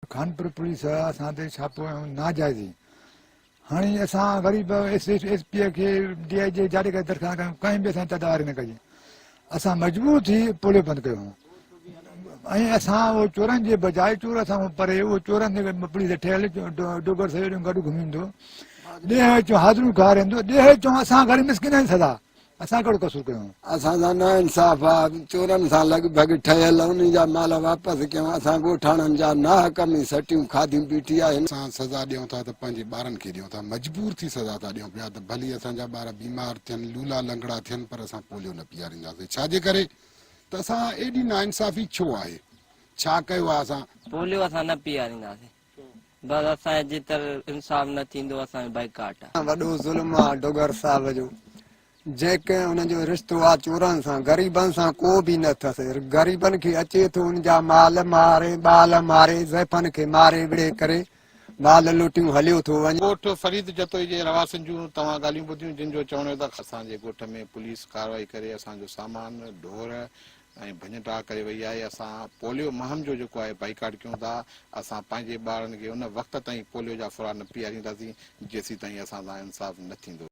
Khanpur police اسان تي ڇاپو هنيو ناجائزي هڻي اسان غريب ايس ايس پي کي ڊي I جي جاري ڪري درخواست ڪيون ڪنهن به اسان تداري نه ڪئي اسان مجبور ٿي پوليو بند ڪيو ۽ اسان اهو چورن جي بجاء چور اسان کان پري اهو چورن جي پوليس ٺهيل ڊوگر سڄو ڏينهن گڏ گهمي ايندو ڏيهه چون حاضريون کاريندو ڏيهه چون اسان غريب مسڪين آهن سزا اسان ڪهڙو قصور ڪيو؟ اسان سان نا انصاف آ، چورن سان لڳ ڀڳ ٺهيل انهي جا مال واپس ڪيون، اسان ڳوٺاڻن جا ناحق ۾ سٽيون کاڌيون بيٺي آهن. اسان سزا ڏيون ٿا ته پنهنجي ٻارن کي ڏيون ٿا، مجبور ٿي سزا ٿا ڏيون پيا ته ڀلي اسان جا ٻار بيمار ٿين، لولا لنگڙا ٿين پر اسان پوليو نه پيارينداسين، ڇا جي ڪري ته اسان ايڏي ناانصافي ڇو آهي، ڇا ڪيو آهي اسان؟ پوليو اسان نه پيارينداسين. بس اسان جي جيتر انصاف نه ٿيندو اسان جو بائيڪاٽ آ. وڏو ظلم آ ڊوگر صاحب جو جيڪي ان جو رشتو آ چورن سان غريبن سان ڪو به نه اٿس غريبن کي اچي ٿو ان جا مال ماري ٻال ماري زائفن کي ماري وڙهي ڪري مال لوٽيون هليو ٿو وڃي. ڳوٺ فريد جتوئي جي رهواسين جون توهان ڳالهيون ٻڌيون جن جو چوڻ هيو ته اسان جي ڳوٺ ۾ پوليس ڪارروائي ڪري اسان جو سامان ڍور ۽ ڀڃ ڊاهه ڪري وئي آهي، اسان پوليو مهم جو جيڪو آهي بائيڪاٽ ڪيون ٿا، اسان پنهنجي ٻارڙن کي ان وقت تائين پوليو جا ڦرا نه پيارينداسين جيسيتائين اسان سان انصاف نه ٿيندو.